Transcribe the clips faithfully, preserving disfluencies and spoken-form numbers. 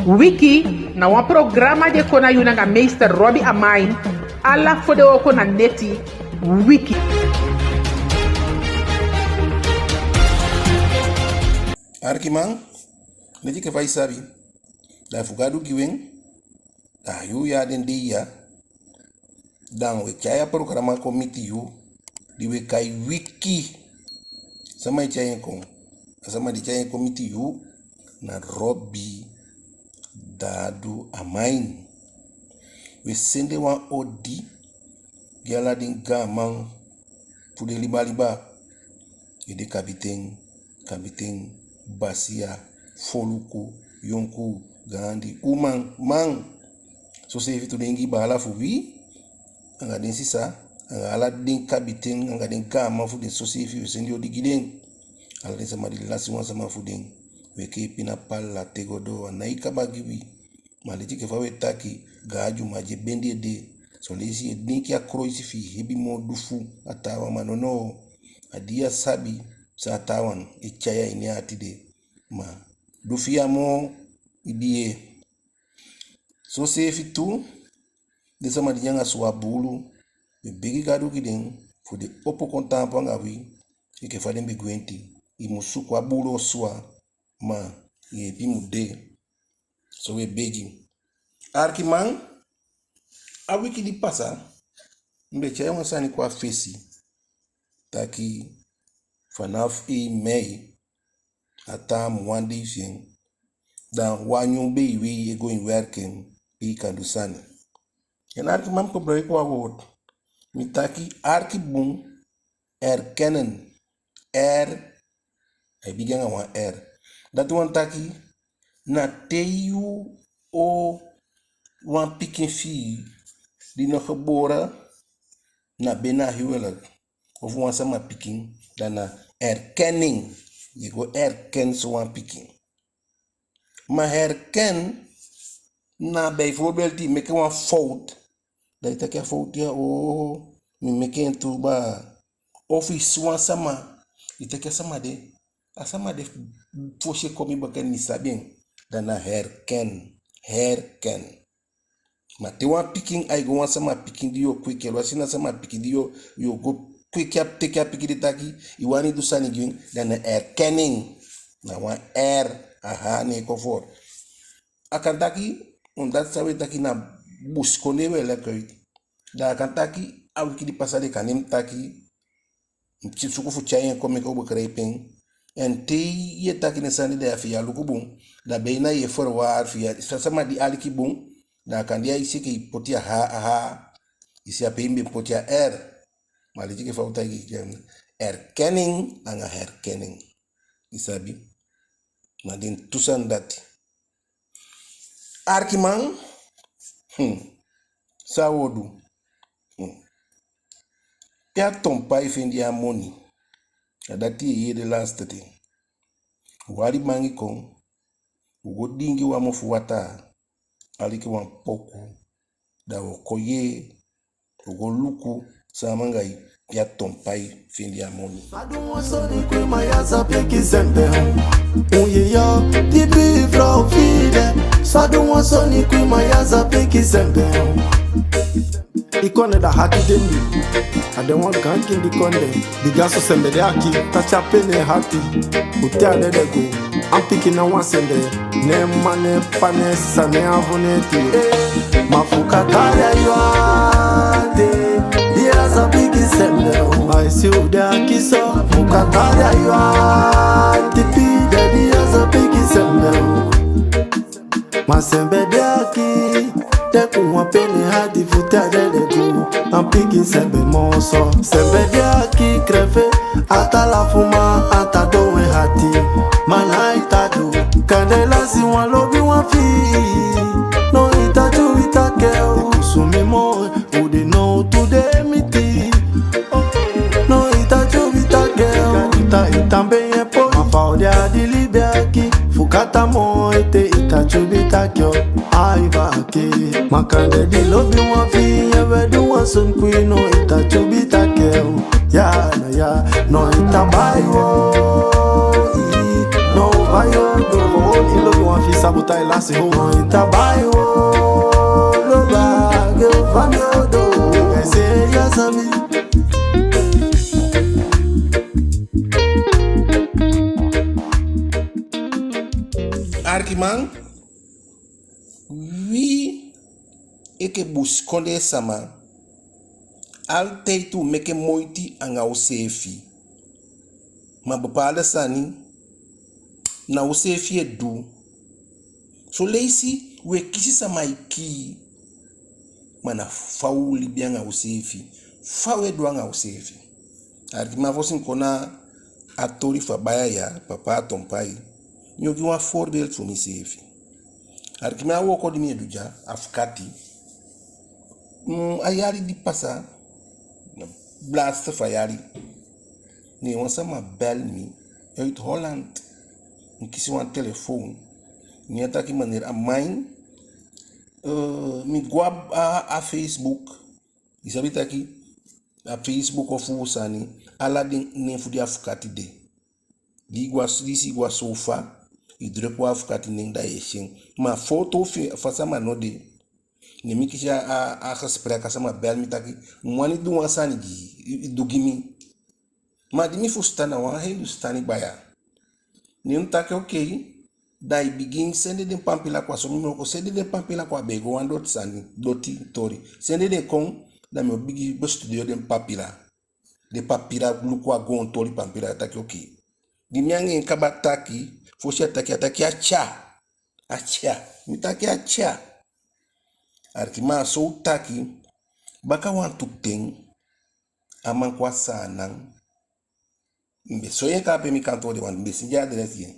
Wiki na wan programa di e kon na yu nanga meester Robbie Amain, ala fodewooko na neti. Wiki. Arkiman, neti enke fa i sabi, da fu Gadu gi u en, da a yuu ya den dei ya, da u e tyai a programa kon miti yu, di u e kai Wiki. Sama e tyai en kon? A sama di e tyai en kon miti yu na Robbie Dadu Amain. U e sende wan odi gi ala den gaanman fu den liba liba, ede kabiten, kabiten, basiya, foluku, yonkuu, gaandi, uman, man. Soseefi tu den Ingii baala fu wi, anga den sisa, anga ala den kabiten, anga den gaanman fu den soseefi, u e sende odi gi den. Ala den sama di lasi wan sama fu den, u e kee pina pala te go doo, a nái kaba gi wi. Ma leti enke fa u e taki, gaadyuma di e bendi ede, son leisi i e denki a koloisi fi i hebi moo du fu a taawan, ma nono. A di ya sabi san a taawan e tyai a ini a ati de, ma du fi i a moo i dii. Soseefi tu den sama di de anga suwa buulu, u e begi Gadu gi den fu den opo kon taampu anga wi enke fa den be gwenti. I mu suku a buulu o suwa, ma yeepi mu de. So u e begi. Arkiman, a wiki di pasa, mi be tyai wan sani kon a fesi, taki vanaf één mei, a taa mun wan dei fi en, da wan nyun beiwei e go in werking, pe i kan du sani. En arkiman, mi koboloiki wan woord, mi taki, arki bun, erkennen. Er, ai bigin anga wan er. Dati wani taki, na te yu o wan pikin fi i di no geboren, na binnen a huwelijk, ofu wan sama pikin, da na erkenning. Yu e go erken so wan pikin. Ma herken na bijvoorbeeld i meke wan fout, da i taki a fout ya, o, mi meke en tu baa. Ofu i si wan sama, i taki a sama de, a sama de fosi e kon mi baka, mi sabi en. Da na herken, herken. Ma te wan pikin ai go wan sama pikin di yu o kweki, alwasi na sama pikin di yu o, yu o go kweki, a teke a pikin de taki i wani du sani gi en, da na erkenning. Na wan er, aha, ne kon voor. A kan taki, omdat san u e taki na busikondee u e leg uit. Da a kan taki, a wiki di pasa de kan mi taki, mi suku fu tyai en kon meke u begrijp en. En te yu e taki den sani de, a fi yu á luku bun, da bijna yu e verwar, fi yu á, fa sama di aliki bun, da a kan de a i si enke i poti a ha, a ha, i si a pe i be poti a er. Ma leti enke fa u taki, erkenning anga herkenning. I sabi? Na den tu sani dati. Arkiman, hmm, san u o du? Hmm. Pe a tonpai fende a moni? A dati i e yee de lasti ten. U hali mangi kon, u go diingi wan mofu wataa, aliki wan poku, da u o kon yee, u go luku sama anga i, pe a tonpai fende a moni. I kondee da hati de mi. A de wan gaan kindi kondee. Bika so sembe de aki, ta tyape ne hati. U te a dede go. An pikin na wan sembe. Ne mma ne ppa ne sisa ne avo ne tio. Ma fu kata de a yu ati. Di a sa pikin sembe o. Ma i si u de aki so. Fu kata de a yu ati. Pi de di a sa pikin sembe o. Ma sembe de aki, te ku wan pe ne hati fu te a dede go. An pikin sembe moo so. Sembe de aki krefe, a ta lafu ma a ta don en hati. Ma na i ta du, kande lasi wan lobiwan fi i. No i ta tyubi taki u sumi moo. U de now tu de miti. No i ta tyubi taki u ta i ta ben ye po. Ma fa u de a di libi aki. Fu kata moo ete i ta tyubi taki o. Ai baki. Ma kande di lobiwan fi i e we du wan soni kwin, no i ta tyubi taki u. Ya na ya. No i ta bai wo. I. No Arkiman, wi enke busikondee sama, altijd u meke moiti anga useefi. Ma bepaalde sani, na useefi e du. Son leisi u e kisi sama e kii, ma na fa u libi anga useefi, fa u e du anga useefi. Arkiman, fosi mi kon na a toli fu a baya ya, papa Atompai, mi o gi wan voorbeeld fu miseefi. Arkiman, a wooko di mi e du dya, afukati, mm, a yali di pasa, laatste fu a yali, ne wan sama bel mi uit Holland. Mi kisi wan telefoon. Ne a taki: "Meneer Amain, eh, mi go a, a, a Facebook." I sabi taki a Facebook ofu sani, ala den nen fu den afukati de. Di i go a, di i si i go a sofa, i druk wan afukati nen, da i e si en. Ma foto fi, fu a sama no de. Ne mi kisi a, a, a gesprek, a sama bel mi taki: "Mi wani du wan sani gi i, i du gi mi." Ma di mi fusutan, na wan Hindustani baya. Ne mi taki: "Okei." Da i bigin sende den pampila kon, a so mi o kon sende den pampila kon, a be e go wan doti sani, doti toli. Sende den kon, da mi o bigin bestudeer den pampila. Den pampila, luku a goon toli pampila, a taki: "Okei." Di mi anga en kaba taki, fosi a taki, a taki: "A tya." A tya. Mi taki: "A tya." Arkiman, a so u taki, baka wantu ten, a man kon a Saanan. Mi be soi en kaba pe mi kantoo de, want mi be sende adres gi en.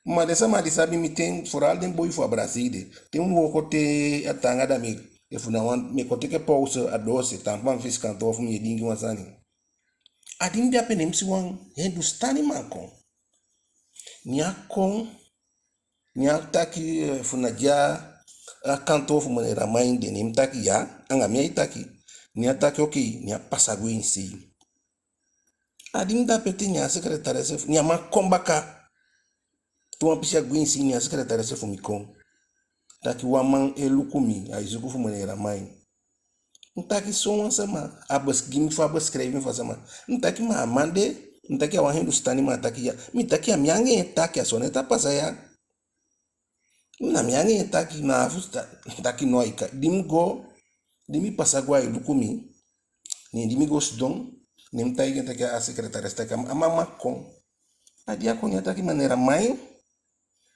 Ma den sama di sabi mi ten, vooral den boi fu a Brazil de, te mi wooko te a taanga, da mi, efu na wan, mi e kon teke pauze a doose, taampu a mi fesi kantoo fu mi e diingi wan sani. A di mi de ape, ne mi si wan Hindustani man kon. Ne a kon, ne a taki, eh, efu na dya a kantoo fu meneer Amain de, ne mi taki: "Ya, anga mi ai taki." Ne a taki: "Okei." Ne a pasa gwe inisei. A di mi de ape te, ne a secretaresse fu, ne a man kon baka. Te wan pisi a gwe inisei, ne a secretaresse fu mi kon. Taki wan man e luku mi, ai suku fu meneer Amain. Mi taki: "Sowan sama?" A bes-, gi mi fa a beschrijf mi fu a sama. Mi taki: "Ma a man de?" Mi taki: "A wan Hindustani man." A taki: "Ya." Mi taki: "A mi anga en e taki, a so neti a pasa ya. Na mi anga en e taki, na a fusutan." Taki: "No, ai ka." Di mi go, di mi pasa go, ai luku mi. Ne di mi go sidon, ne mi taigi en taki, a secretaresse taki a man man kon. A di a kon, ne a taki: "Meneer Amain?"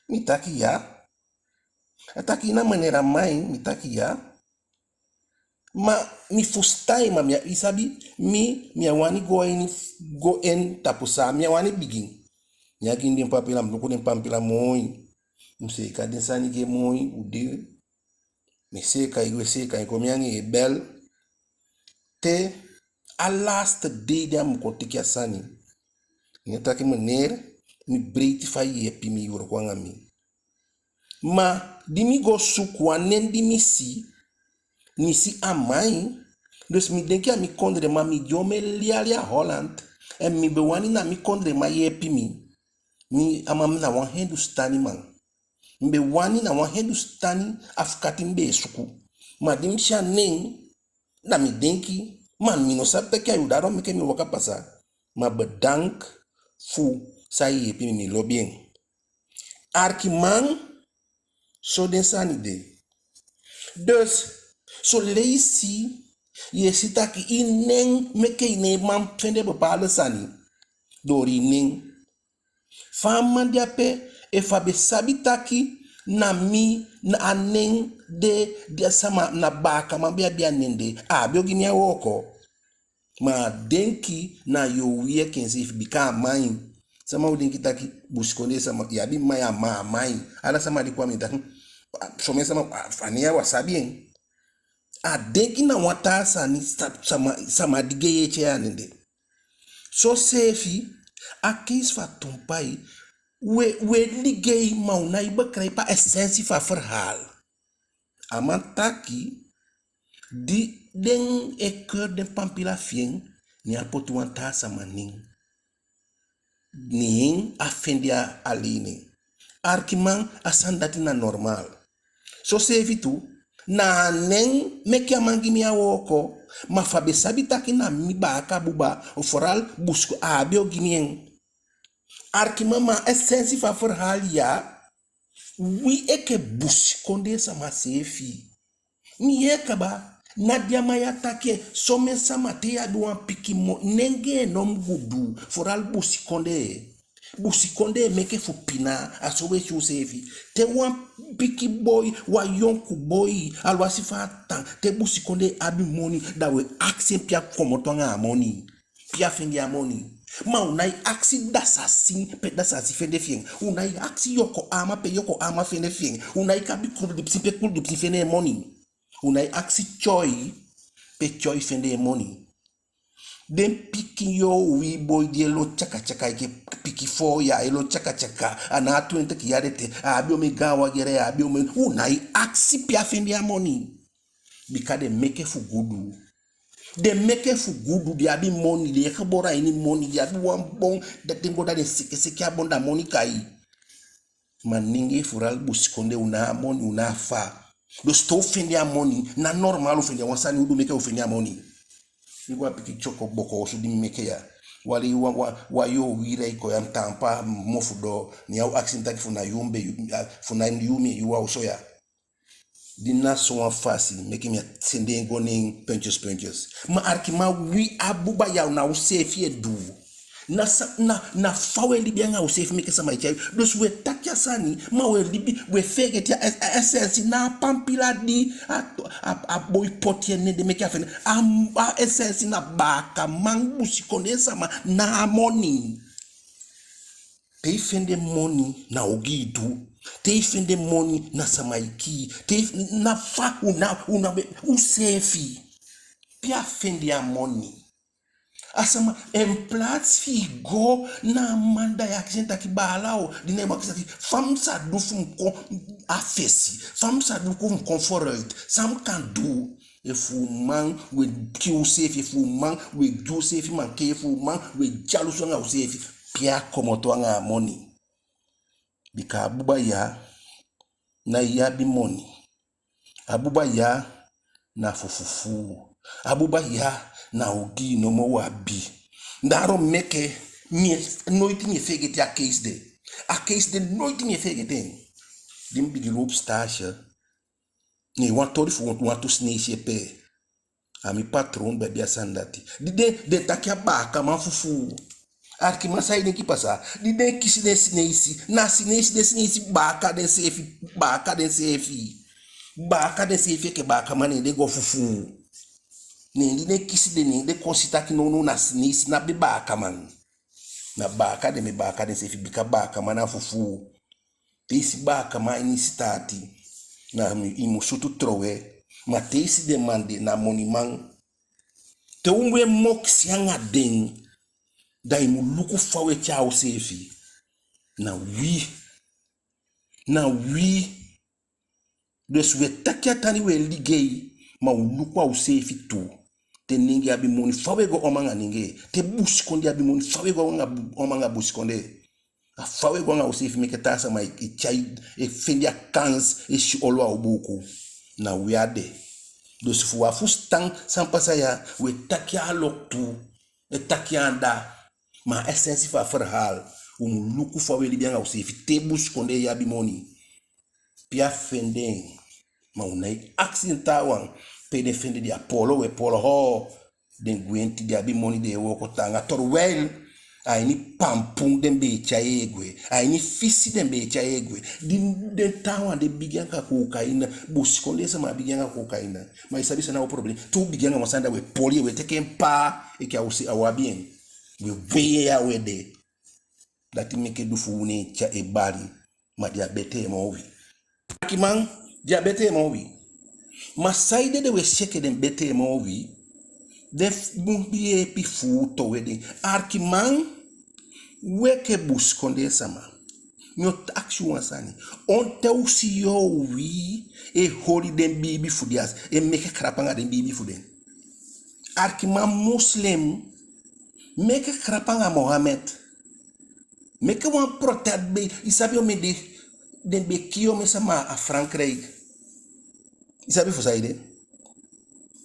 Mi taki: "Ya." A taki: "Na meneer Amain?" Mi taki: "Ya." Ma mi fusutan en, ma mi á, i sabi, mi, mi á wani go a ini, go en tapu, san mi á wani bigin. Ne a gi mi den pampila, mi luku den pampila moi. Mi seeka den sani gi en moi, u de. Mi e seeka en go, e seeka en kon, mi anga en e bel. Te a laatste dei di a mu kon teke a sani. Ne a taki: "Meneer, mi breiti fa i yeepi mi, i wroko anga mi. Ma di mi go suku a nen di mi si, mi si Amain. Dus mi denki a mi kondreman, mi de omen yali a Holland. En mi be wani na mi kondreman yeepi mi. Mi, a man na wan Hindustani man. Mi be wani na wan Hindustani afukati mi be e suku. Ma di mi si a nen, da mi denki, ma mi no sabi taki a yu, daarom meke mi waka pasa. Ma bedank fu san i yeepi mi, mi lobi en." Arkiman, so den sani de. Dus son leisi yu e si taki i nen meke i ná e man fende bepaalde sani. Dori i nen. Fa a man de ape, efu a be sabi taki na mi, na a nen de, di a sama, na baakaman be abi a nen de, a á be o gi mi a wooko. Ma a denki na yu o wii enke enseefi, bika Amain. Sama o denki taki busikondee sama, yu abi Amain, a man, Amain. Ala sama di kon a mi e taki, somen sama, a, a nen ya u á sabi en. A denki na wan taa sani, sa-, sama, sama di gei e tyai a nen de. Soseefi, a case fu Atompai, u e, u e ligei, ma u nái begrijp a essentie fu a verhaal. A man taki, di den e keur den pampila fi en, ne a poti wan taa sama nen. Neen a fende a alen. Arkiman, a sani dati na normaal. Soseefi tu, na a nen meke a man gi mi a wooko, ma fa a be sabi taki na mi baaka buba, vooral busikondee, a á be o gi mi en. Arkiman, ma a essentie fu a verhaal ya, wi enke busikondee sama seefi. Mi yee kaba, na di a man ya taki en, somen sama te i abi wan pikin mo-, nengee no mu gudu, vooral busikondee. Busikondee meke fu pina, a so wi e si useefi. Te wan pikin boi, wan yonku boi, awansi fa a tan, te busikondee abi moni, da u e akisi en pe a komoto anga a moni. Pe a fende a moni. Ma u nái akisi Dasasin pe Dasasin fende fi en. U nái akisi Yokohama pe Yokohama fende fi en. U nái kabi Kuludupsi pe Kuludupsi fende en moni. U nái akisi Choi pe Choi fende en moni. Den pikin yowi boi di e lon tyaka tyaka enke pikin fo ya, e lon tyaka tyaka, a ná twenti yali ete, a abi omen gaan wagi, a abi omen, u nái akisi pe a fende a moni. Bika den meke fu gudu. Den meke fu gudu, den abi moni, den e gebore a ini moni, den abi wan bon, da den go da den seke seke a bon, da moni kai. Ma nengee, vooral busikondee, u ná a moni, u ná a fa. Dus te u fende a moni, ná normaal u fende a wan sani, u du meke u fende a moni. Mi go a pikin tyoko boko osu di mi meke ya. Wali wan, wan, wan yowi lei kon ya, mi taampu a mofu doo, ne a o akisi mi taki fu na yu mi be, yu, a, fu na yu mi e yu a osu ya. Di na sowan fasi, meke mi á sende en go neen puntjes, puntjes. Ma arkiman, wi a buba ya, na useefi e du. Na sa-, na, na fa u e libi anga useefi meke sama e tyai. Dus u e taki a sani, ma u e libi, u e feegete a es-, a essentie na a pampila di a, a, a boi poti en neen de meke a fende. A, a essentie na baakaman, busikondee sama, na a moni. Te i fende moni, na ogii i du. Te i fende moni, na sama i kii. Te i f-, na fa u ná, u ná be, useefi. Pe a fende a moni? A sama, in plaats fi i go na a man da i akisi en taki baala o, di na i mu akisi taki, fa mi sa du fu mi kon a fesi, fa mi sa du fu mi kon vooruit, san mi kan du? Efu u man, u e kii useefi, efu u man, u e gi useefi mankei, efu u man, u e dyalusu anga useefi, pe a komoto anga a moni? Bika a buba ya, na i abi moni. A buba ya, na fu fufuu. A buba ya, na ogii nomo u abi. Daarom meke, mi e, noiti mi e feegete a keisi de. A keisi de noiti mi e feegete en. Di mi bigin loop stage, ne wan toli fu wan, wantu Sineisi e pee. A mi patroon be abi a sani dati. Di den, den taki a baakaman fufuu. Arkiman, san i denki pasa? Di den kisi den Sineisi, na Sineisi, den Sineisi baaka denseefi, baaka denseefi. Baaka denseefi enke baakaman, ne den go fufuu. Ne di den kisi den, ne den kon si taki nownow na Sineisi ná be baakaman. Na baaka den be baaka denseefi, bika baakaman na fufuu. Te i si baakaman a ini sitaati, na i mu sutu trowe. Ma te i si den man de, na moniman. Te u mu e mokisi anga den, da i mu luku fa u e tyai useefi. Na wi. Na wi. Dus u e taki a tani, u e ligei, ma u luku a useefi tu. Te nengee abi moni, fa u e go om anga nengee? Te busikondee abi moni, fa u e go om anga bu-, om anga busikondee? A fa u e go anga useefi meke taa sama e, e tyai, e fende a kans, e si olo a u buuku. Na wi a de. Dus fu u á fusutan san pasa ya, u e taki a loktu, e taki anda. Ma a essentie fu a verhaal, u mu luku fa u e libi anga useefi te busikondee abi moni. Pe a fende en? Ma u nái akisi den taawan pe den fende den. A poolo u e poolo, ho. Den gwenti, den abi moni, den e wooko taanga. Terwijl a ini pampun den be e tyai e gwe. A ini fisi den be e tyai e gwe. Di den taawan den bigin anga cocaïne, busikondee sama bigin anga cocaïne. Ma i sabi san na u problem? Te u bigin anga wan sani, da u e poli en, u e teke en paa, enke a u si a u abi en. U e wei en ya, u e de. Dati meke du fu u ne e tyai e bali, ma den á betee moo wi. Arkiman, den á betee moo wi. Ma saide den u e si enke den betee moo wi? Den f-, mu yeepi fu u towe den. Arkiman, u enke busikondee sama, mi o akisi u wan sani. On ten u si yowi e holi den biibi fu den a se, e meke krap anga den biibi fu den? Arkiman, moslim meke krap anga Mohammed. Meke wan protest be, i sabi omen de, den be kii omen sama a Frankrijk. I sabi fu saide?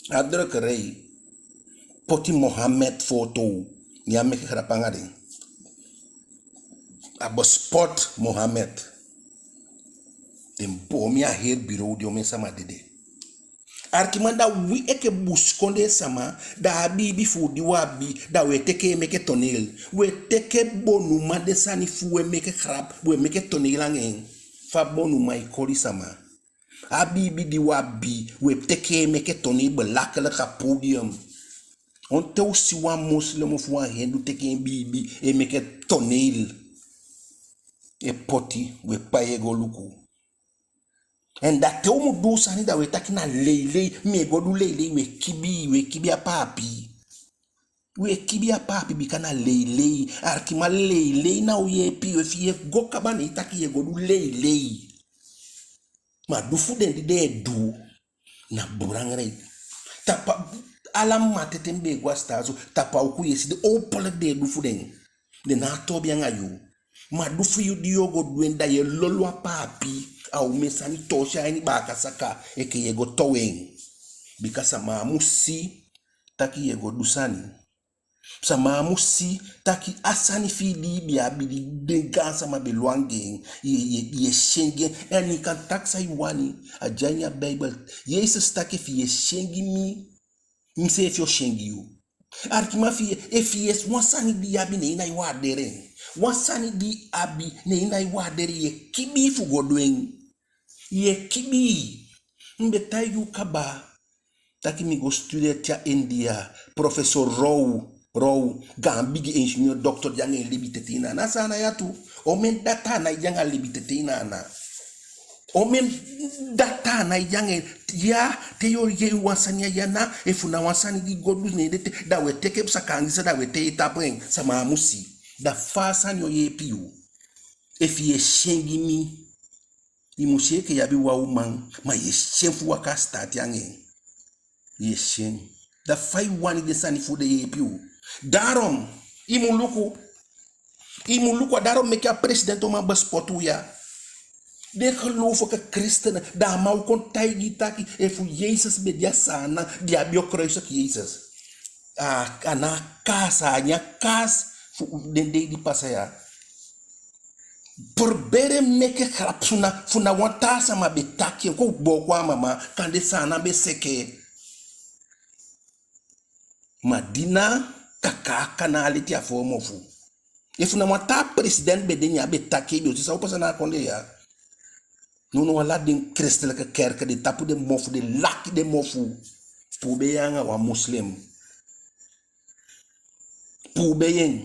A drukkerij poti Mohammed foto, ne a meke grap anga den. A bespot Mohammed. Den bomi a heri bureau, di omen sama dede. Alikiman, da wi enke busikondee sama, da a biibi fu u di u abi, da u e teke en meke toneel. U e teke bonuman den sani fu u e meke grap, u e meke toneel anga en. Fa bonuman e koli sama. A biibi di u abi, u e teke en meke toneel, belachelijk a podium. On ten u si wan moslim ofu wan hindoe teke en biibi e meke toneel, e poti, u e pai en go luku. En da te u mu du u sani, da u e taki na leilei, mi e go du leilei, u e kibii, u e kibii a papi. U e kibii a papi bika na leilei. Alikiman, leilei ná o yeepi yu efu yu e go kaba ne i taki yu e go du leilei. Ma du fu den di den e du, na belangrijk. Tapu ala mamanten mi be e go a sitaasu, tapu a uku yu e si den openlijk den e du fu den. Den ná a toobi anga yu. Ma du fu yu di yu o go du en, da yu e lolo a papi. A omen sani toosi a ini baaka saka, enke yu e go towe en. Bika sama á mu si taki yu e go du sani. Sama á mu si taki a sani fi i di i be abi, di den gaansama be lon anga en, yu e, yu e, yu e syengi en. En i kan taki san i wani, a de a ini a Beibel. Jesesi taki efu yu e syengi mi, miseefi o syengi yu. Alikiman, efu yu e, efu yu e, wan sani di i abi, ne i nái waardeer en. Wan sani di i abi, ne i nái waardeer en, yu e kibii fu go du en. Yu e kibii. Mi be taigi u kaba taki mi go studeer te a India, professor Rao, Rao, gaan bigi ingenieur, dokter, di anga en libi tetei na, na Saanan ya tu. Omen data na i de anga libi tetei na, na. Omen data na i de anga en, ya, te yu o yee wan sani ya, ya na, efu na wan sani di go du ne en de te, da u e teke saka angisa, da u e tei tapu en, sama á mu si. Da fa a sani o yeepi yu? Efu yu e syengi mi, i mu si enke yu abi wan uman, ma yu e syen fu waka a sitaati anga en. Yu e syen. Da fa i wani den sani fu u de yeepi u? Daarom, i mu luku. I mu luku, a daarom meke a president o man bespot u ya. Den gelovige christenen, da a man o kon taigi i taki, efu Jesesi be de a Saanan, den á be o kruisig Jesesi. A, a na a kaas, a nyan kaas fu den dei di pasa ya. Probere meke grap fu na, fu na wan taa sama be taki en, kon u booko a mama, kande Saanan be seke. Ma di na kaka, a kaka na a leti a foo mofu. Efu na wan taa president be de, ne a be taki en, i be o si san o pasa na a kondee ya. Nownow ala den christelijke kerken, den tapu den mofu, den laki den mofu. Puu be en anga wan moslim. Puu be en.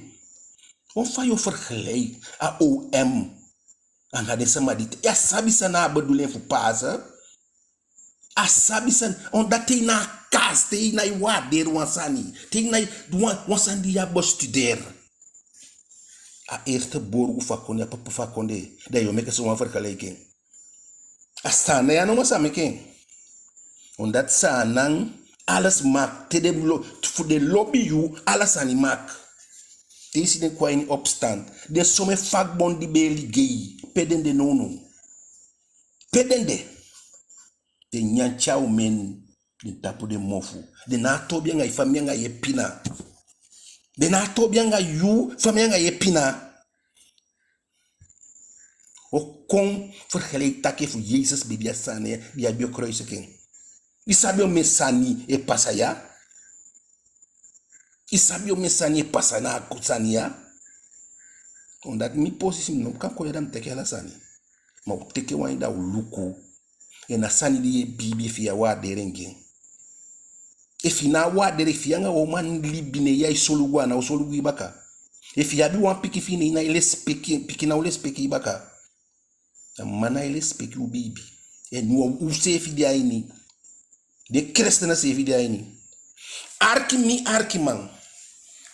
On fa yu o vergelijk a O M anga den sama di te, yu á sabi san na a bedoeling fu Pasen. A sabi san, omdat te i na a kas, te i nái waardeer wan sani, te i nái wan, wan sani di yu á bestudeer. A eerste borgu fu a kondee, a papa fu a kondee, da yu o meke sowan vergelijking. A Saanan ya nomo sa meke en. Omdat Saanan alles mag, te den lo-, fu den lobi yu, ala sani mag. Te i si den kon a ini opstand, den somen vakbond di be e ligei, pe den de nownow? Pe den de? Den nyan te a omen, den tapu den mofu. Den ná a toobi anga yu, fa mi anga yu e pina. Den ná a toobi anga yu, fa mi anga yu e pina. O kon vergelijk taki efu Jesesi be de a Saanan ya, den á be o kruisig en. I sabi omen sani e pasa ya? I sabi omen sani e pasa na a sani ya? Omdat mi posisi, mi no kan kon ya da mi teke ala sani. Ma u teke wan, da u luku. En a sani di yu e biibi, efu yu á waardeer en gi en. Efu i ná a waardeer, efu yu anga wan uman libi, ne yu á e solugu, a ná o solugu i baka. Efu yu abi wan pikin fi i, ne i nái lesipeki en, pikin ná o lesipeki i baka. A mma nái lesipeki u biibi. En u, u seefi de a ini. Den christenen seefi de a ini. Arki mi, arkiman.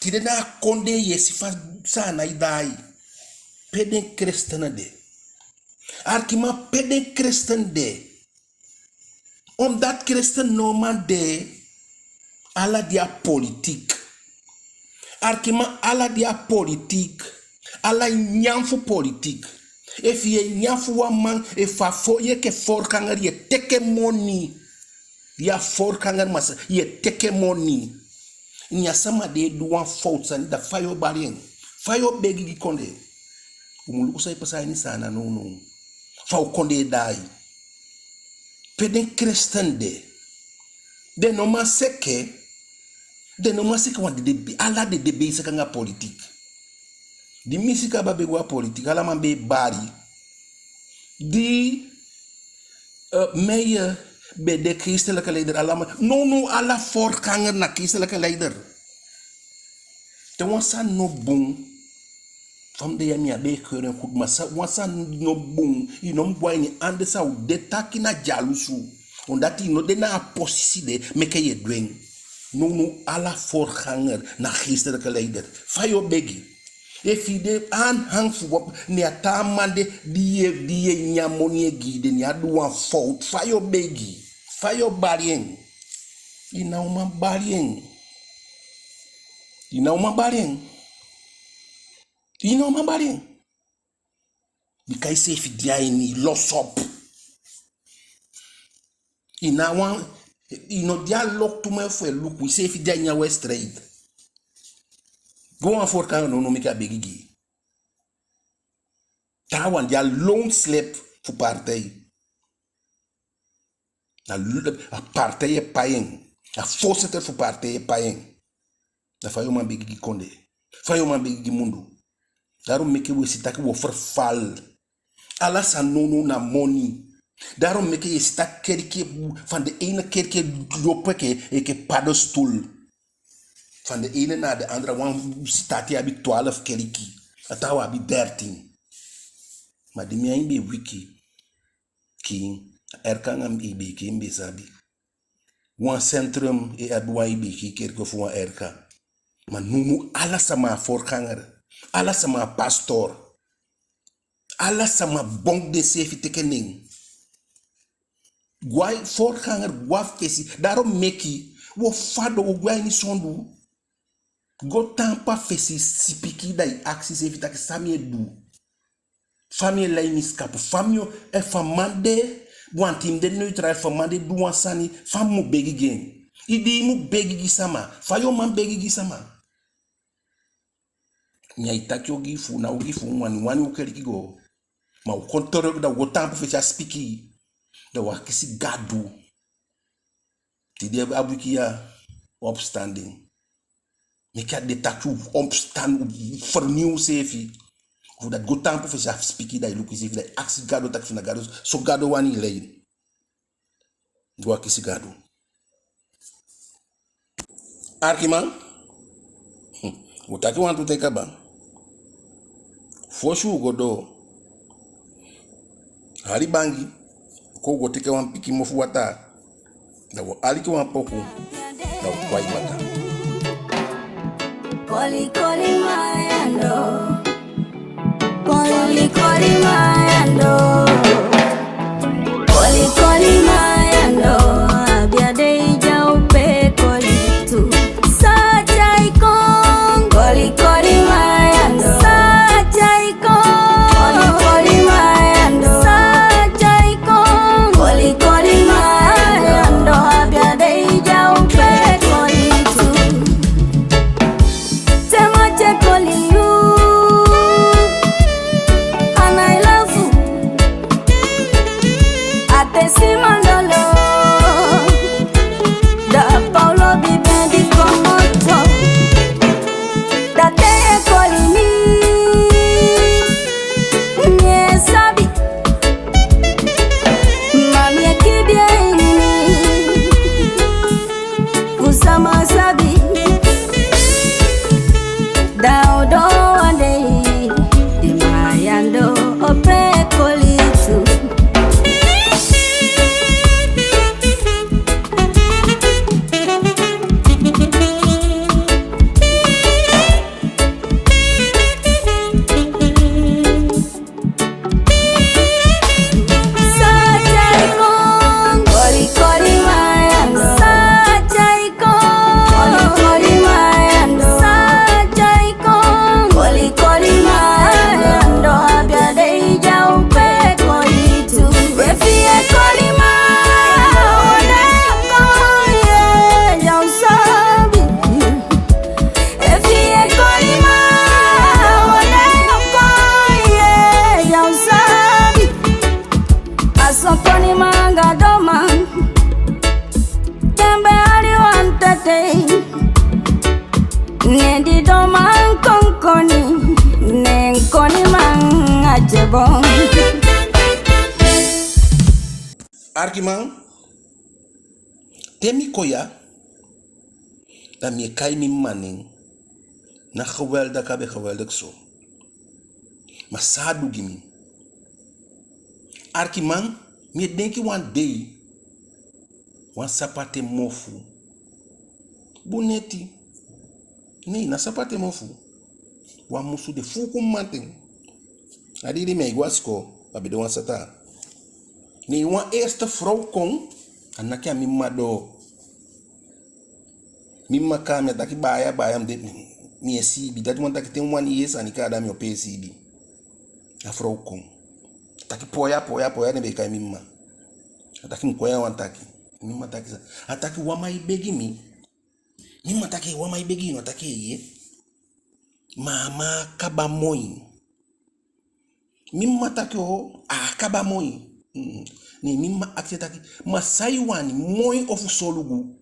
Tide na a kondee yu e si fa Saanan e daai. Pe den christenen de? Arkiman, pe den christenen de? Omdat christenen no man de, ala de a politiek. Arkiman, ala de a politiek. Ala nyan fu politiek. Efu yu e nyan fu wan man, efu a fo-, yu enke voorganger, yu e teke moni. Yu a voorganger, ma yu e teke moni. Ne a sama de e du wan fowtu sani, da fa yu o bali en? Fa yu o begi gi kondee? U mu luku san e pasa a ini Saanan nownow. Fa u kondee daai. Pe den Kristen de, den no man seke, den no man seke, want den de, ala den de bezig anga politiek. Di mi si kaba be go a politiek, ala man be e bali. Di, eh, Meijer be de geestelijke leider, ala man, nownow ala voorganger na geestelijke leider. Te wan sani no bun, fa mi de ya, mi á be e keur en goed, ma san, wan sani no bun, yu no mu go a ini, anders a o de taki na dyalusu. Omdat yu no de na a posisi de, meke yu e du en. Nownow ala voorganger na geestelijke leider. Fa yu o begi? Efu yu de aanhang fu wan, ne a taa man de di yu e, di yu e nyan moni e gi, de ne a du wan fowtu, fa yu o begi? Fa yu o bali en? Yu ná o man bali en. Yu ná o man bali en. Yu ná o man bali en. Bika yuseefi de a ini, los op. Yu ná wan, yu no de a loktu man fu e luku, yuseefi de a ini a wedstrijd. Go wan voorganger nownow meke a begi gi yu. Taawan de a loonslip fu partij. A l-, a partij e pai en. A voorzitter fu partij e pai en. Da fa yu o man begi gi kondee? Fa yu o man begi gi mundu? Daarom meke wi e si taki wi o verval. Ala sani nownow na moni. Daarom meke yu e si taki keliki, van de ene keliki e lobi enke, enke paddenstoel. Van de ene na de andere, wan sitaati abi twaalf keliki. A taawan abi dertien. Ma di mi ain be wiki, kiin, a R K anga mi be, kiin, mi be sabi. Wan centrum e abi wan I B G kerki fu wan R K. Ma nownow ala sama a voorganger. Ala sama a pastor. Ala sama bonk denseefi teke nen. Go a voorganger, go a fesi. Daarom meke wi o fadon, wi o go a ini sondu. Go taampu a fesi, sipikii, da i akisi iseefi taki san mi e du. Fa mi e lai mi sikapu, fa mi o, efu a man de, want i mu de neutraal, efu a man de du wan sani, fa mi mu begi gi en. I di i mu begi gi sama, fa yu o man begi gi sama. Ne ai taki ogii fu u, ná ogii fu u, wani, wani u keliki go. Ma u kon terug, da u go taampu fesi a sipikii. Da u akisi Gadu. Tide a wiki ya, opstanding. Meke a de taki u opstan, u vernieuw useefi. Fu dati go taampu fesi a sipikii, da i luku iseefi, da i akisi Gadu taki fu na Gadu, so Gadu wani i lei. Go akisi Gadu. Arkiman, u taki wantu ten kaba. Fosi u go doo, hali bangi, kon u go teke wan pikin mofu wataa, da u o aliki wan poku, da u kon a i baka. Arkiman, te mi kon ya, da mi e kai mi mma nen. Na geweldig a be geweldig so. Ma san a du gi mi. Arkiman, mi e denki wan dei, wan sapaten mofu. Bun neti. Nei, ná sapaten mofu. Wan musu de fuuku mamanten. A dei di mi á e go a sikoo, a be de wan sata. Nei, wan eerste vrouw kon, a naki a mi mma doo. Mi mma kai mi, a taki: "Baaya, baaya, mi de, mi e siibi." Dati wani taki te mi wani yee sani kaa, da mi o pee siibi. A vrouw kon. A taki: "Pooya, pooya, pooya," den be e kai mi mma. A taki: "Mi kon ya wan taki." Mi mma taki san? A taki: "Wan man e begi mi." Mi mma taki: "Wan man e begi yu?" A taki: "Eeye. Ma a man á kaba moi." Mi mma taki: "Oo, a á kaba moi." Mm. Ne mi mma akisi taki: "Ma san i wani, moi ofu solugu?"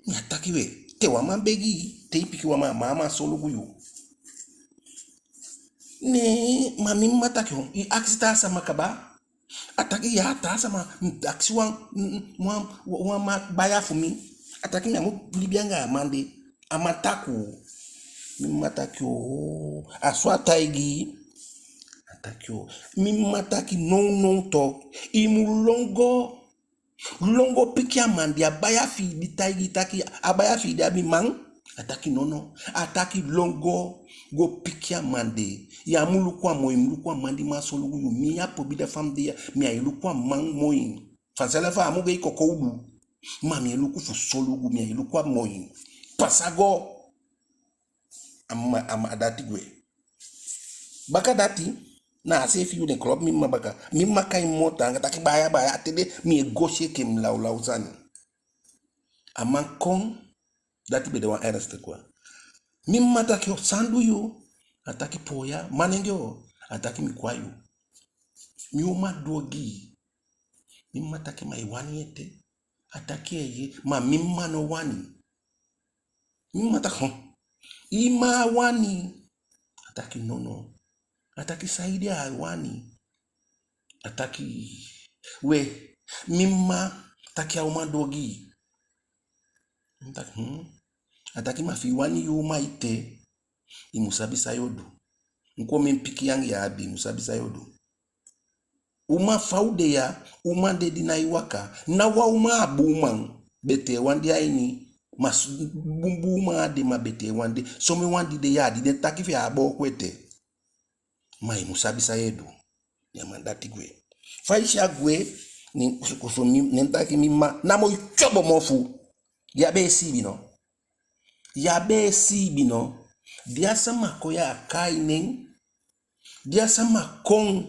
Ne a taki: "We, te wan man begi, te i piki wan man, a man á man solugu yu." Ne, ma mi mma taki: "Oo, i akisi taa sama kaba?" A taki: "Ya, taa sama, mi akisi wan, wan, wan man baya fu mi." A taki: "Mi á mu libi anga a man de, a man takuu." Mi mma taki: "Oo, a so a taigi i?" A taki: "Oo." Mi mma taki: "Nownow tok, i mu lon go. Lon go piki a man di a baya fi i di taigi i taki a baya fi i de abi man." A taki: "Nono." A taki: "Lon go, go piki a man de. Ya mu luku a moi, mu luku a man di man solugu yu. Mi a pobida fa mi de ya, mi á e luku a man moi. Vanzelf a mu gei kokowdu. Ma mi e luku fu solugu, mi á e luku a moi. Pasa go." A mma, a mma dati gwe. Baka dati, na a seefi yuu den kolopu mi mma baka. Mi mma kai mi moo taanga taki: "Baaya, baaya, a te de mi e go si enke mi lawlaw sani." A man kon, dati be de wan ernstig quoi. Mi mma taki: "Oo, san du yu?" A taki: "Pooya, manengee oo." A taki: "Mi kon a yu. Mi uman du ogii." Mi mma taki: "Ma i wani ete?" A taki: "Eeye, ma mi mma no wani." Mi mma taki: "Hm, i mma á wani?" A taki: "Nono." A taki: "Saide a á wani?" A taki: "We, mi mma taki a uman du ogii." Mi taki: "Hm." A taki: "Ma fi i wani yu uman ete, i mu sabi san yu o du. Omen pikin anga i abi, i mu sabi san yu o du." Uman, fa u de ya, uman de di nái waka. Ná wan uman a bun uman, betee wan de a ini. Ma s-, bun bun uman á de, ma betee wan de. Somen wan di de ya, di den taki fi en á booko ete. Ma i mu sabi san yu e du. Ne a man dati gwe. Fa i si a gwe, ne, so, so mi, ne mi taki mi mma: "Namo i tyobo mofu. Ya be e siibi no? Ya be e siibi no? Di a sama kon ya, a kai nen. Di a sama kon,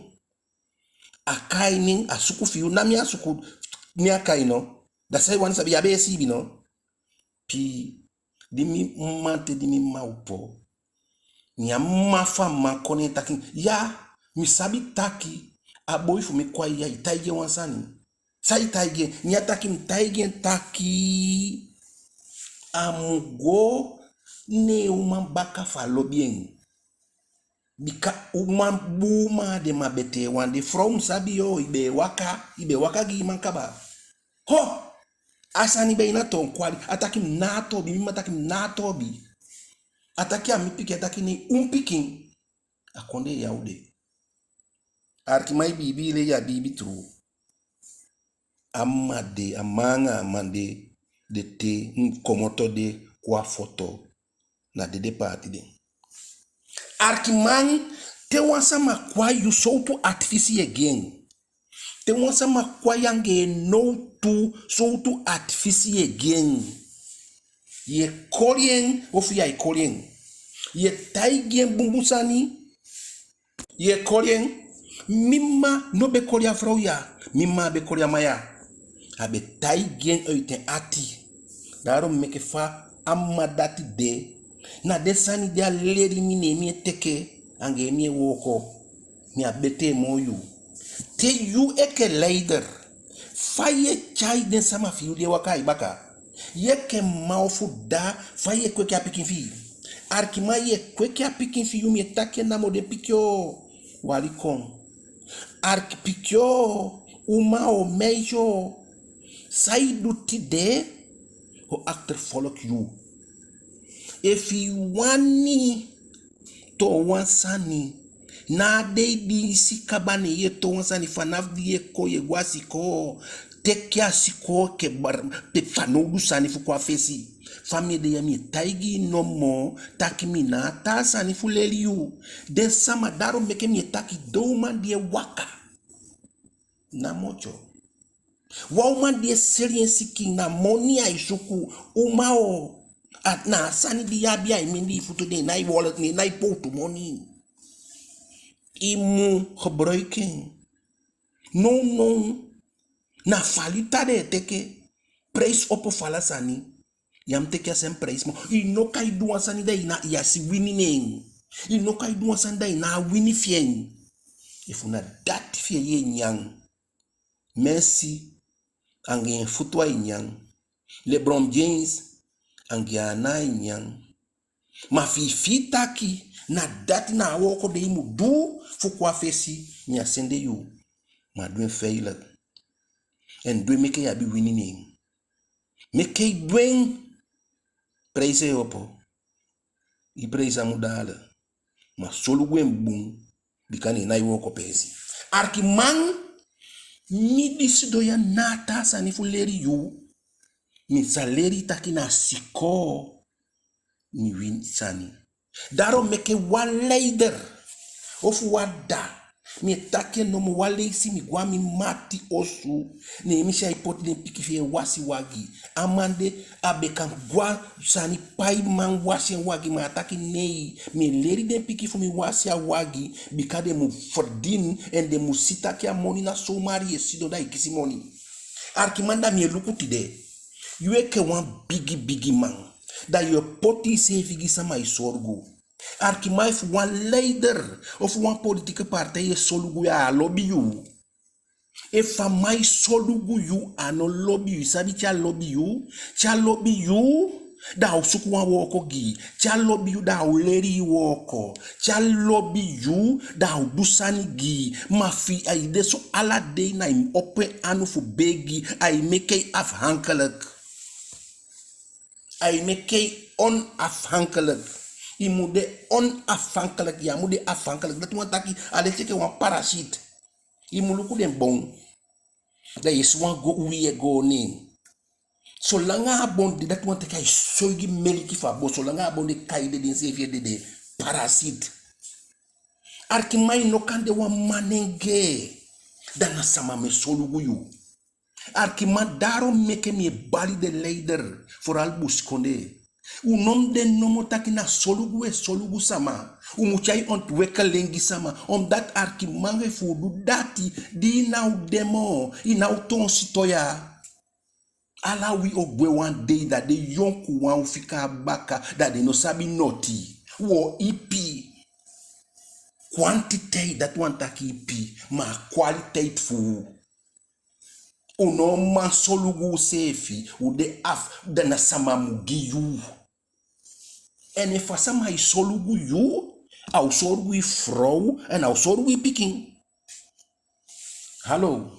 a kai nen, a suku fi yu. Ná mi a suku, ne a kai no. Da san i wani sabi? Ya be e siibi no?" Pii, di mi mma, te di mi mma opo, ne a mma fu a man kon, ne en taki: "Ya, mi sabi taki a boi fu mi kon a i ya, i taigi en wan sani." "San i taigi en?" Ne a taki: "Mi taigi en taki a mu go, ne en uman baka fu a lobi en. Bika uman, bun uman á de, ma betee wan de. Frow, mi sabi yu, i be e waka, i be e waka gi i man kaba. Ho! A sani be e na toon kwali." A taki: "Mi ná a toobi." Mi mma taki: "Mi ná a toobi." A taki: "A mi pikin?" A taki: "Ne en pikin." A kondee ya u de. Arkiman, i biibi lei, ya biibi tuu. A mma de, a mma anga a man de, de te, mm, komoto de, kon a foto. Na dede paati de. Arkiman, te wan sama kon a yu, sowtu advies yu e gi en? Te wan sama kon a yu anga en nowtu, sowtu advies yu e gi en? Yu e koli en ofu ya e koli en? Yu e taigi en bunbun sani? Yu e koli en? Mi mma no be koli a frow ya. Mi mma á be koli a man ya. A be taigi en uit en ati. Daarom meke fa a mma dati de, na den sani di a leli mi, ne mi e teke, anga en mi e wooko. Mi á betee moo yu. Te yu enke leider, fa yu e tyai den sama fi yu di e waka a i baka? Yu enke mma ofu dda, fa yu e kweki a pikin fi yu? Arkiman, yu e kweki a pikin fi yu, mi e taki en namo, den pikin o. Wali kon. Arki pikin o, uma o, meisje o, san i du tide o achtervolg yu. Efu i wani toon wan sani, na a dei di i si kaba ne yu e toon wan sani. Vanaf di yu e kon, yu e go a sikoo, teke a sikoo enke bar-, pe fanowdu sani fu kon a fesi. Fa mi e de ya, mi e taigi i nomo taki mi ná a taa sani fu leli yu. Den sama, daarom meke mi e taki den uman di e waka, ná motyo. Wan uman di e seli en sikin, na moni ai suku. Uma o, a, na a sani di yu abi a i mindii futu, den ná i wallet, den ná i powtu moni. I mu gebruik en. Nownow na valuta den e teke. Prijs opo fu ala sani. Yu á mu teke a seem prijs moo. I no kan du wan sani da i ná, i á si wini neen. I no kan du wan sani da i ná a wini fi en. Efu na dati fi en yu e nyan, Messi anga en futu ai nyan. LeBron James anga en ana ai nyan. Ma fi i fii taki na dati na a wooko de i mu du fu kon a fesi, mi á sende yu. Ma du en veilig. En du en meke yu abi wini neen. Meke i du en. Prijs e opo. I prijs á mu daal. Ma solugu en bun, bika neen na i wooko peesi. Arkiman, mi di sidon ya ná a taa sani fu leli yu. Mi sa leli taki na sikoo mi wini sani. Daarom meke wan leider ofu wan dda, mi e taki en nomo, wan leisi mi go a mi mati osu, ne mi si ai poti den pikin fi en e wasi wagi. A man de, a be kan go a sani, pai man wasi en wagi, ma a taki nei, mi e leli den pikin fu mi wasi a wagi, bika den mu verdien, en den mu si taki a moni ná zomaar yu e sidon da i kisi moni. Arkiman, da mi e luku tide, yu enke wan bigi bigi man, da yu e poti iseefi gi sama e solugu. Arkiman, efu wan leider ofu wan politieke partij e solugu yu, a á lobi yu. Efu a man e solugu yu, a no lobi yu. I sabi te a lobi yu? Te a lobi yu, da a o suku wan wooko gi i. Te a lobi yu, da a o leli i wooko. Te a lobi yu, da a o du sani gi i. Ma fi ai de so ala dei na i mu opo en anu fu begi, ai meke i afhankelijk. Ai meke i onafhankelijk. I mu de onafhankelijk, yu á mu de afhankelijk. Dati wani taki a leti enke wan parasiet. I mu luku den bon. Da yu e si wan go, uwii e go neen. Solanga a bon de, dati wani taki ai soigi meliki fu a bon. Solanga a bon de, kai de, denseefi e dede. Parasiet. Arkiman, i no kan de wan manengee, da na sama mu e solugu yu. Arkiman, daarom meke mi e bali den leider, vooral busikondee. U no mu de nomo taki na solugu u e solugu sama. U mu tyai ontwikkeling gi sama. Omdat, arkiman, efu u du dati, di i ná o de moo, i ná o toon siton ya. Ala wi o gwe wan dei, da den yonkuwan o fika a baka, da den no sabi noti. U o ipi. Kwantiteit, dati wani taki ipi, ma a kwaliteit fu u. U no man solugu useefi, u de af, da na sama mu gi yu. En efu a sama e solugu yu, a o solugu i frow, en a o solugu i pikin. Hallo.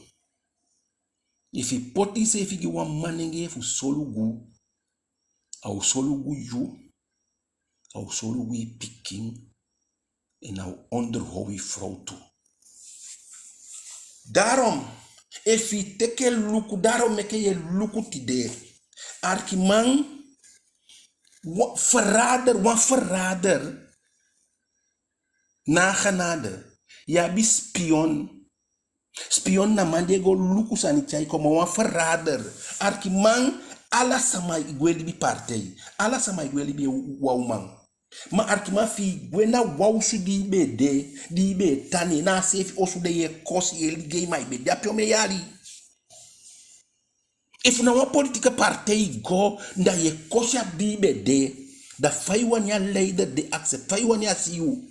Efu i poti iseefi gi wan manengee fu solugu, a o solugu yu, a o solugu i pikin, en a o onderhoud i frow tu. Daarom, efu i teke luku, daarom meke yu e luku tide. Arkiman, wa-, verrader, wan verrader, na genade. Yu abi spion. Spion na man di e go luku sani tyai kon, ma wan verrader. Arkiman, ala sama e gwe libi partij. Ala sama e gwe libi wan uman. Ma arkiman, fi i gwe na wan osu di i be de, di i be e tan, na a seefi osu de yu e kosi, yu e ligei, ma i be de ape omen yali. Efu na wan politieke partij i go, da yu e kosi a di i be de, da fa i wani a leider de accept, fa i wani a si yu.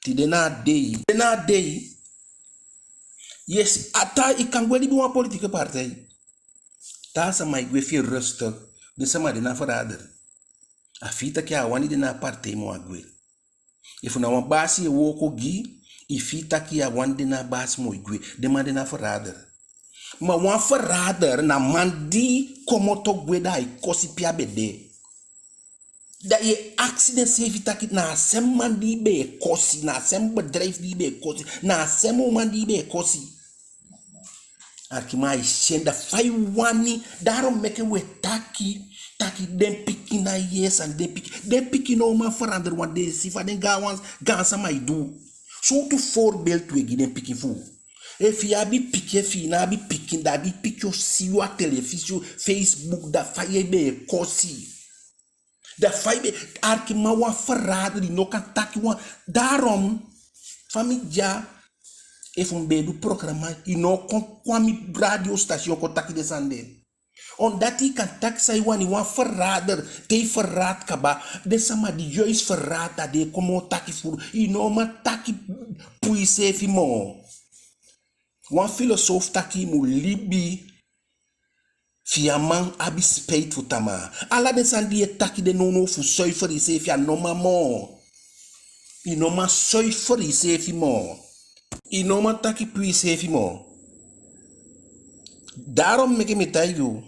Tide na a dei. Tide na a dei. Yes, a taa, i kan gwe libi wan politieke partij. Taa sama e gwe fi en rustig. Den sama de na verrader. A fii taki a á wani de na a partij moo, a gwe. Efu na wan basi yu e wooko gi, I fii taki a wan de na a baasi moo i gwe. Den man de na verrader. Ma wan verrader na man di komoto gwe da ai kosi pe a be de. Da yu e akisi denseefi taki na a sem man di i be e kosi, na a sem bedrijf di i be e kosi, na a sem uman di i be e kosi. Arkiman, ai si en, da fa i wani. Daarom meke u e taki, taki den pikin na yesi, den pikin, den pikin no man verander, want den e si fa den gaanwan, gaansama e du. Sowtu voorbeeld u e gi den pikin fu u? Efu i abi pikin, efu i ná abi pikin, da di pikin o si yu a telefisi, Facebook, da fa yu e be e kosi. Da fa i be, arkiman, wan verrader, i no kan taki wan. Daarom, fa mi de ya, efu mi be e du programa, i no kon, kon a mi radiostation kon taki den sani de. Omdat i kan taki san i wani, wan verrader, te i verraad kaba, den sama di juist verraad, da den e kon moo taki furu. I no man taki puu iseefi moo. Wan filosoof taki i mu libi fi i á man abi spijt fu tamaa. Ala den sani di i e taki de nownow fu zuiver iseefi, a no man moo. I no man zuiver iseefi moo. I no man taki puu iseefi moo. Daarom meke mi e taigi u,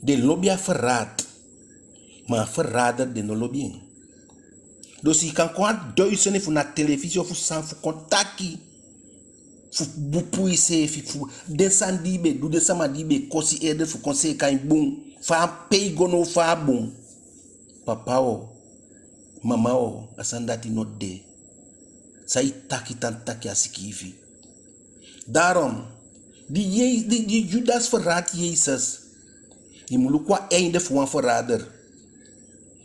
den lobi a verraad, ma a verrader den no lobi en. Dus i kan kon a duizenden fu na telefisi ofu san fu kon taki fu bun puu iseefi, fu den sani di i be du, den sama di i be kosi, eerder fu kon seeka en bun. Fa a pe i go now, fa a bun. Papa o, mama o, a sani dati no de. San i taki tan taki a sikiifi. Daarom, di Je-, di, di Judas verraad Jezus, i mu luku a einde fu wan verrader.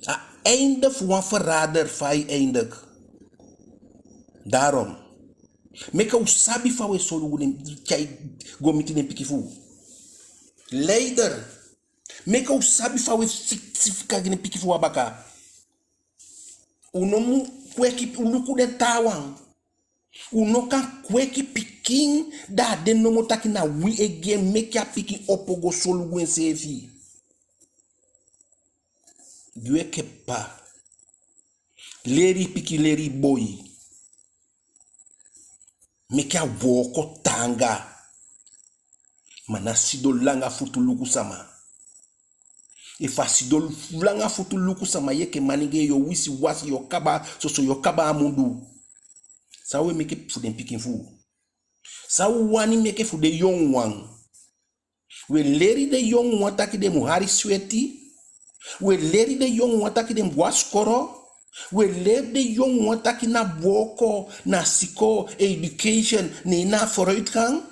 A einde fu wan verrader, fa ai eindig. Daarom, meke u sabi fa u e solugu den, tyai go miti den pikin fu u. Leider, meke u sabi fa u e fiksi fika gi den pikin fu u a baka. U no mu kweki, u luku den taawan. U no kan kweki pikin, da a de nomo taki na wi e gi en, meke a pikin opo go solugu enseefi. Gi u enke papa. Leri i pikin, leri i boi. Meke a wooko taanga. Ma ná sidon langa futu luku sama. Efu a sidon langa futu luku sama, yu enke manengee, yu o wisiwasi, yu o kaba, soso yu o kaba a mundu. San u e meke fu den pikin fu u? San u wani meke fu den yonguwan? U e leri den yonguwan taki den mu hali sweti? U e leri den yonguwan taki den mu go a sikoo? U e leri den yonguwan taki na wooko, na sikoo, education, neen na vooruitgang?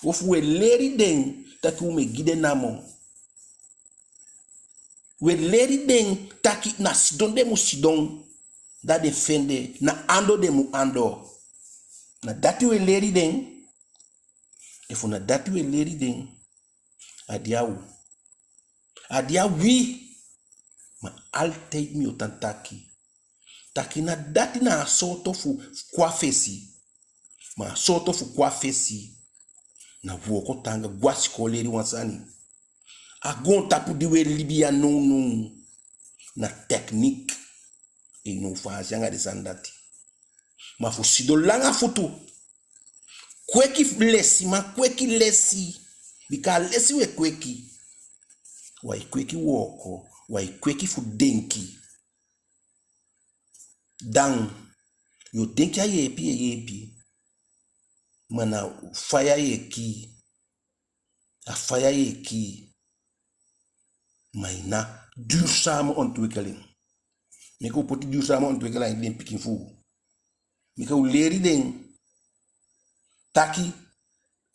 Ofu u e leri den taki u mu e gi den namo? U e leri den taki na sidon den mu sidon, da den fende, na andoo den mu andoo? Na dati u e leri den? Efu na dati u e leri den, a de a u. A de a wi. Ma altijd mi o tan taki, taki na dati na a sowtu fu kon a fesi. Ma a sowtu fu kon a fesi na wooko taanga, go a sikoo, leri wan sani. A goontapu di u e libi ya nownow, na techniek. Yu no, Faansi anga den sani dati. Ma fu sidon langa futu, kweki lesi, ma kweki lesi. Bika a lesi u e kweki. U á e kweki wooko, u á e kweki fu denki. Dan, yu o denki a yeepi yu e yeepi. Ma na faya yu e kii. A faya yu e kii. Ma i ná duurzame ontwikkeling. Meke u poti duurzame ontwikkeling a ini den pikin fu u. Meke u leri den taki,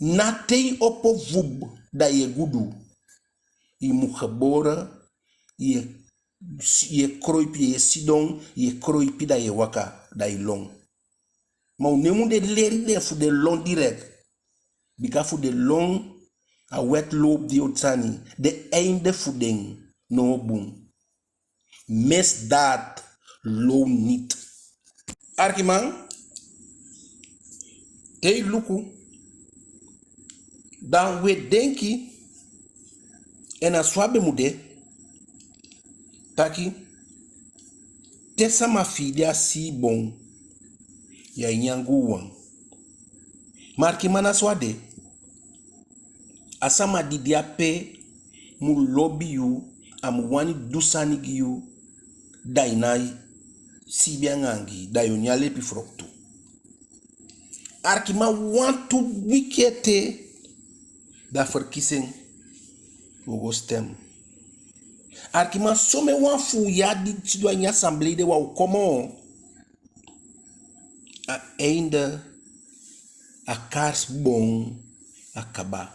ná te i opo vuub, da yu e gudu. I mu geboren, yu e, yu e koloipi, yu e sidon, yu e koloipi, da yu e waka, da i lon. Ma u no mu de leri den fu den lon direct. Bika fu den lon, a wedloop di o sani, den einde fu den no o bun. Misdaad loont niet. Arkiman, te i luku, dan u e denki, en a so a be mu de, taki, te sama fi i de a sii bon, yu á e nyan guuwan. Ma arkiman, ná so a de. A sama di de ape mu lobi yu, a mu wani du sani gi yu, da i ná e siibi anga angii, da yu o nyan lepi froktu. Arkiman, wantu wiki ete, da verkiezing, wi o go stem. Arkiman, somen wan fu u ya di sidon a ini assemblee de, wi á o kon moo. A einde, a kaars bon, a kaba.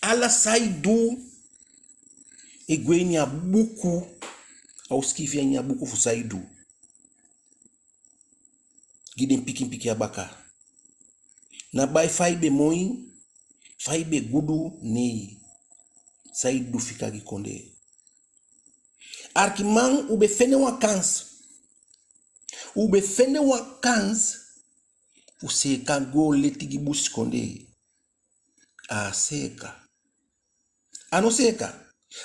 Ala san i du e gwe ini a buku, a o sikiifi a ini a buku fu san i du gi den pikin pikin a baka. Ná bai fa i be moi, fa i be gudu, nee. San i du fika gi kondee. Arkiman, u be fende wan kans. U be fende wan kans fu seeka goon leti gi busikondee. A seeka. A no seeka.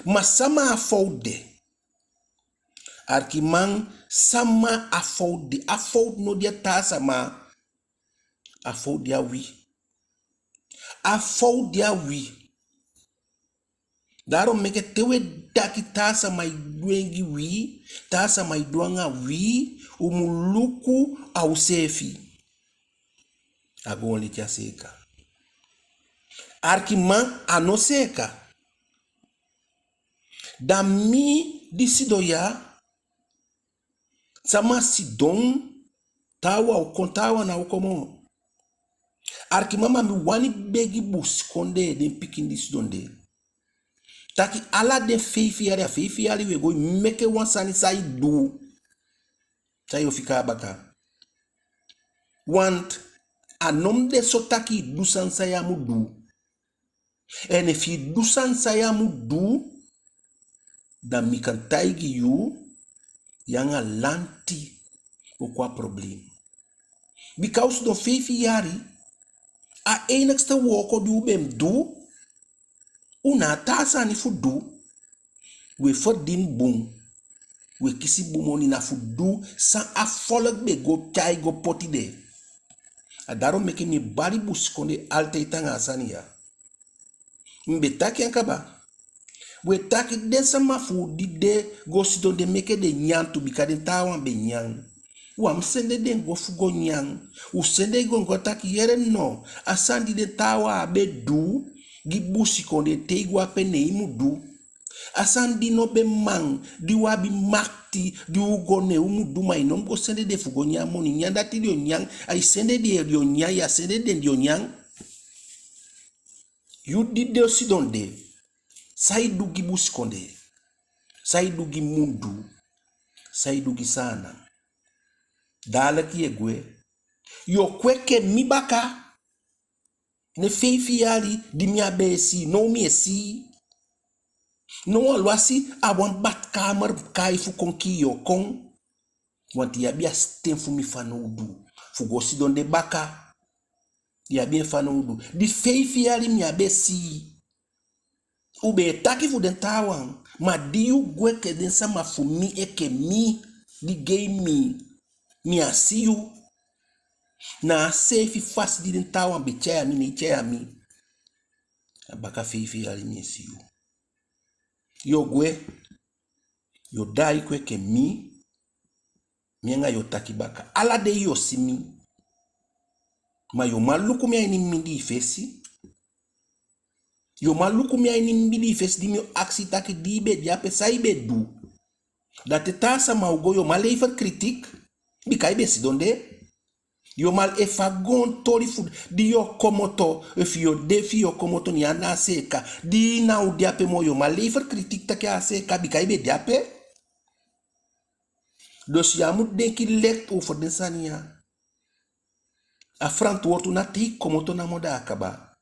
Ma sama a fowtu de? Arkiman, sama a fowtu de? A fowtu no de a taa sama. A fowtu de a wi. A fowtu de a wi. Daarom meke te u e taki taa sama e du en gi wi, taa sama e du anga wi, u mu luku a useefi. A goon leti a seeka. Arkiman, a no seeka. Da mi di sidon ya, sama sidon, taawan o kon, taawan ná o kon moo. Arkiman, ma mi wani begi busikondee, den pikin di sidon de, taki ala den feifi yali, a feifi yali u e go, i meke wan sani san i du, san yu o fika a baka. Want a no mu de so taki i du sani san yu á mu du. En efu i du sani san yu á mu du, da mi kan taigi yu, yu anga lanti o kon a probleem. Bika u sidon feifi yali, a enigste wooko di u be mu du, u ná a taa sani fu du. U e ferdini bun, u e kisi bun moni, na fu du san a foluku be go tyai go poti de. A daarom meke mi e bali busikondee altijd anga a sani ya. Mi be taki en kaba. U e taki den sama fu u di de go sidon de, meke den nyan tu, bika den taawan be nyan. U á mu sende den go fu go nyan. U sende den go taki yere no, a sani di den taawan á be du gi busikondee, te i go ape ne i mu du. A sani di no be man, di u abi makiti, di u go, ne u mu du, ma i no mu go sende den fu go nyan moni. Nyan dati den o nyan, ai sende den, den o nyan, ya sende den, den o nyan. Yu di de o sidon de, san i du gi busikondee? San i du gi mundu? San i du gi Saanan? Daaliki yu e gwe. Yu o kon enke mi baka. Ne feifi yali di mi á be e si, now mi e si. Now alwasi a wan badkamer kai fu kon kii, yu o kon. Want yu abi a sten fu mi fanowdu fu go sidon de baka. Yu abi en fanowdu. Di feifi yali mi á be e si. U be e taki fu den taawan, ma di yu gwe enke den sama fu mi, enke mi, di gei mi, mi á si yu. Na a seefi fasi di den taawan be tyai a mi, ne i tyai a mi. A baka feifi yali mi e si yu. Yu o gwe, yu o daai kon enke mi, mi anga yu o taki baka. Ala dei yu o si mi. Ma yu o man luku mi a ini mi mindii fesi. Yu o man luku mi a ini mi mindii fesi di mi o akisi taki di i be de ape, san i be du. Da te taa sama o go, yu o man lever kritiek, bika i be sidon de. Yu o man, efu a goon toli fu di yu o komoto, efu yu o de fi yu o komoto, ne a ná seeka. Di i ná o de ape moo, yu o man lever kritiek taki a á seeka, bika i be de ape. Dus yu á mu denki licht over den sani ya. A frantwortu na te i komoto namo, da a kaba.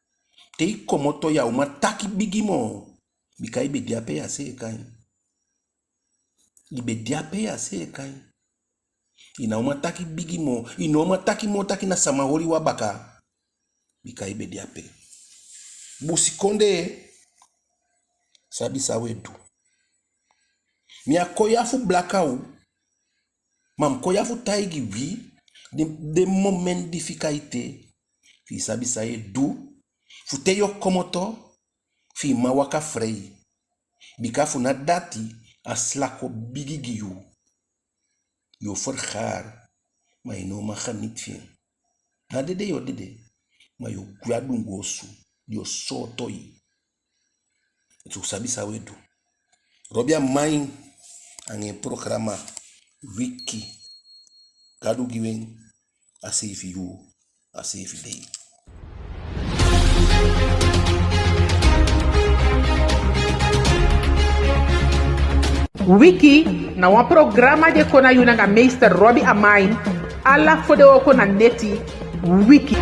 Te i komoto, yu á o man taki bigi moo, bika i be de ape, yu á seeka en. I be de ape, yu á seeka en. I ná o man taki bigi moo, i ná o man taki moo taki na sama holi wan baka. Bika i be de ape. Busikondee, sabi san u e du. Mi á kon ya fu blaka u, ma mi kon ya fu taigi wi, Den, den moment di fika i te, fi i sabi san yu e du, fu te yu o komoto, fi i man waka frei. Bika fu ná dati, a sla kon bigi gi yu. Yu o fergaar, ma i ná o man geniet fi en. Na dede yu o dede, ma yu o gwe a dunguu osu, den o sooto i. Yu o sabi san wi e du. Robbie Amain anga en programa Wiki. Gadu gi wi en a seefi yuu, a seefi dei. Wiki na wan programa di e kon na yu nanga meester Robbie Amain, ala fodewooko na neti. Wiki.